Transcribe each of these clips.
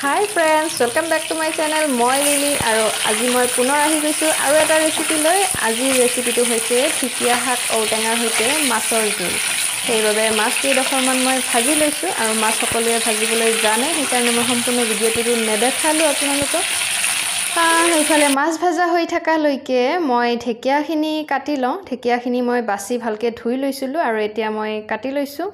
Hi friends, welcome back to my channel. মই lily আৰু আজি মই পুনৰ আহি গৈছোঁ আৰু এটা ৰেচিপি লৈ। আজিৰ ৰেচিপিটো হৈছে ঢেকীয়া শাক ঔটেঙাৰ সৈতে মাছৰ জোল। সেইবাবে মাছ কেইডোখৰমান মই ভাজি লৈছোঁ আৰু মাছ সকলোৱে ভাজিবলৈ জানে, সেইকাৰণে মই সম্পূৰ্ণ ভিডিঅ'টো নেদেখালোঁ আপোনালোকক। সেইফালে মাছ ভাজা হৈ থকালৈকে মই ঢেকীয়াখিনি কাটি লওঁ। ঢেকীয়াখিনি মই বাছি ভালকৈ ধুই লৈছিলোঁ আৰু এতিয়া মই কাটি লৈছোঁ।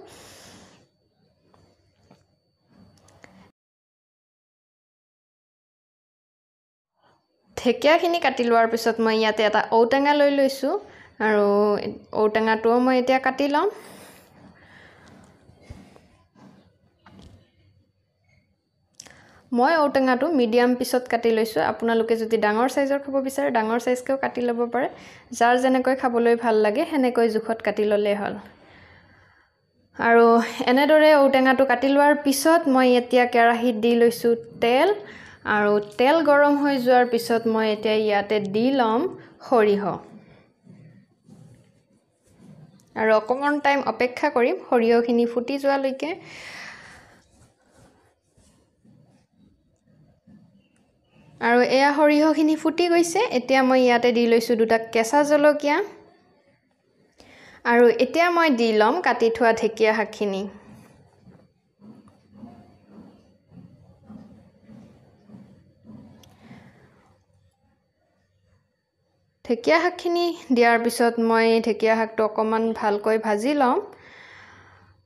ঢেকীয়াখিনি কাটি লোৱাৰ পিছত মই ইয়াতে এটা ঔটেঙা লৈ লৈছোঁ আৰু ঔটেঙাটোও মই এতিয়া কাটি ল'ম। মই ঔটেঙাটো মিডিয়াম পিছত কাটি লৈছোঁ। আপোনালোকে যদি ডাঙৰ চাইজৰ খাব বিচাৰে ডাঙৰ চাইজকৈও কাটি ল'ব পাৰে, যাৰ যেনেকৈ খাবলৈ ভাল লাগে সেনেকৈ জোখত কাটি ল'লেই হ'ল। আৰু এনেদৰে ঔটেঙাটো কাটি লোৱাৰ পিছত মই এতিয়া কেৰাহীত দি লৈছোঁ তেল আৰু তেল গৰম হৈ যোৱাৰ পিছত মই এতিয়া ইয়াতে দি ল'ম সৰিয়হ আৰু অকণমান টাইম অপেক্ষা কৰিম সৰিয়হখিনি ফুটি যোৱালৈকে। আৰু এয়া সৰিয়হখিনি ফুটি গৈছে। এতিয়া মই ইয়াতে দি লৈছোঁ দুটা কেঁচা জলকীয়া আৰু এতিয়া মই দি ল'ম কাটি থোৱা ঢেকীয়া শাকখিনি। ঢেকীয়া শাকখিনি দিয়াৰ পিছত মই ঢেকীয়া শাকটো অকণমান ভালকৈ ভাজি ল'ম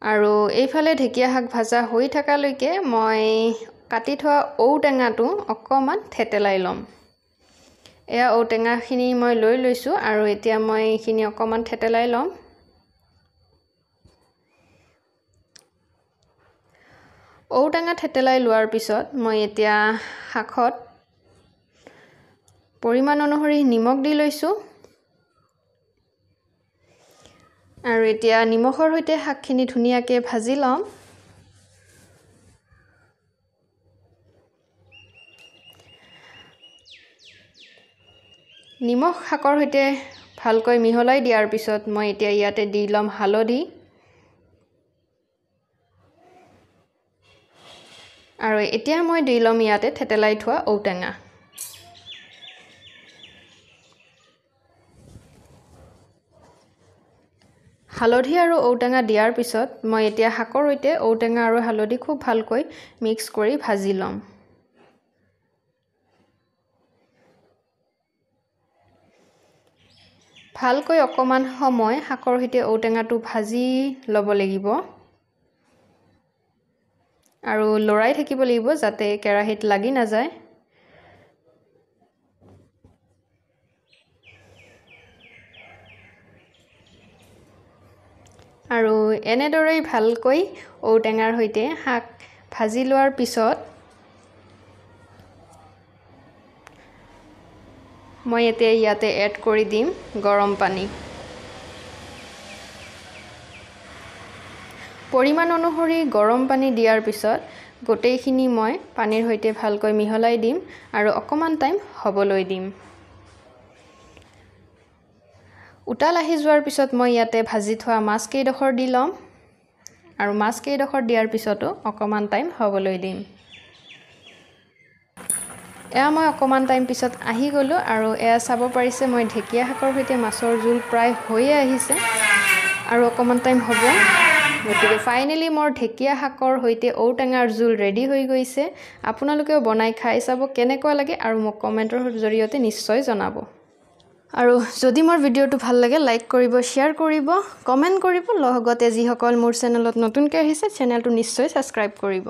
আৰু এইফালে ঢেকীয়া শাক ভাজা হৈ থকালৈকে মই কাটি থোৱা ঔটেঙাটো অকণমান থেতেলাই ল'ম। এয়া ঔটেঙাখিনি মই লৈ লৈছোঁ আৰু এতিয়া মই এইখিনি অকণমান থেতেলাই ল'ম। ঔটেঙা থেতেলাই লোৱাৰ পিছত মই এতিয়া শাকত পৰিমাণ অনুসৰি নিমখ দি লৈছোঁ আৰু এতিয়া নিমখৰ সৈতে শাকখিনি ধুনীয়াকৈ ভাজি ল'ম। নিমখ শাকৰ সৈতে ভালকৈ মিহলাই দিয়াৰ পিছত মই এতিয়া ইয়াতে দি ল'ম হালধি আৰু এতিয়া মই দি ল'ম ইয়াতে থেতেলাই থোৱা ঔটেঙা। হালধি আৰু ঔটেঙা দিয়াৰ পিছত মই এতিয়া শাকৰ সৈতে ঔটেঙা আৰু হালধি খুব ভালকৈ মিক্স কৰি ভাজি ল'ম। ভালকৈ অকণমান সময় শাকৰ সৈতে ঔটেঙাটো ভাজি ল'ব লাগিব আৰু লৰাই থাকিব লাগিব যাতে কেৰাহীত লাগি নাযায়। আৰু এনেদৰেই ভালকৈ ঔটেঙাৰ সৈতে শাক ভাজি লোৱাৰ পিছত মই এতিয়া ইয়াতে এড কৰি দিম গৰম পানী। পৰিমাণ অনুসৰি গৰম পানী দিয়াৰ পিছত গোটেইখিনি মই পানীৰ সৈতে ভালকৈ মিহলাই দিম আৰু অকণমান টাইম হ'বলৈ দিম। উতাল আহি যোৱাৰ পিছত মই ইয়াতে ভাজি থোৱা মাছ কেইডোখৰ দি ল'ম আৰু মাছ কেইডোখৰ দিয়াৰ পিছতো অকণমান টাইম হ'বলৈ দিম। এয়া মই অকণমান টাইম পিছত আহি গ'লোঁ আৰু এয়া চাব পাৰিছে মই ঢেকীয়া শাকৰ সৈতে মাছৰ জোল প্ৰায় হৈয়ে আহিছে আৰু অকণমান টাইম হ'ব। গতিকে ফাইনেলি মোৰ ঢেকীয়া শাকৰ সৈতে ঔটেঙাৰ জোল ৰেডি হৈ গৈছে। আপোনালোকেও বনাই খাই চাব কেনেকুৱা লাগে আৰু মোক কমেণ্টৰ জৰিয়তে নিশ্চয় জনাব। আৰু যদি মোৰ ভিডিঅ'টো ভাল লাগে লাইক কৰিব, শ্বেয়াৰ কৰিব, কমেণ্ট কৰিব, লগতে যিসকল মোৰ চেনেলত নতুনকৈ আহিছে চেনেলটো নিশ্চয় ছাবস্ক্ৰাইব কৰিব।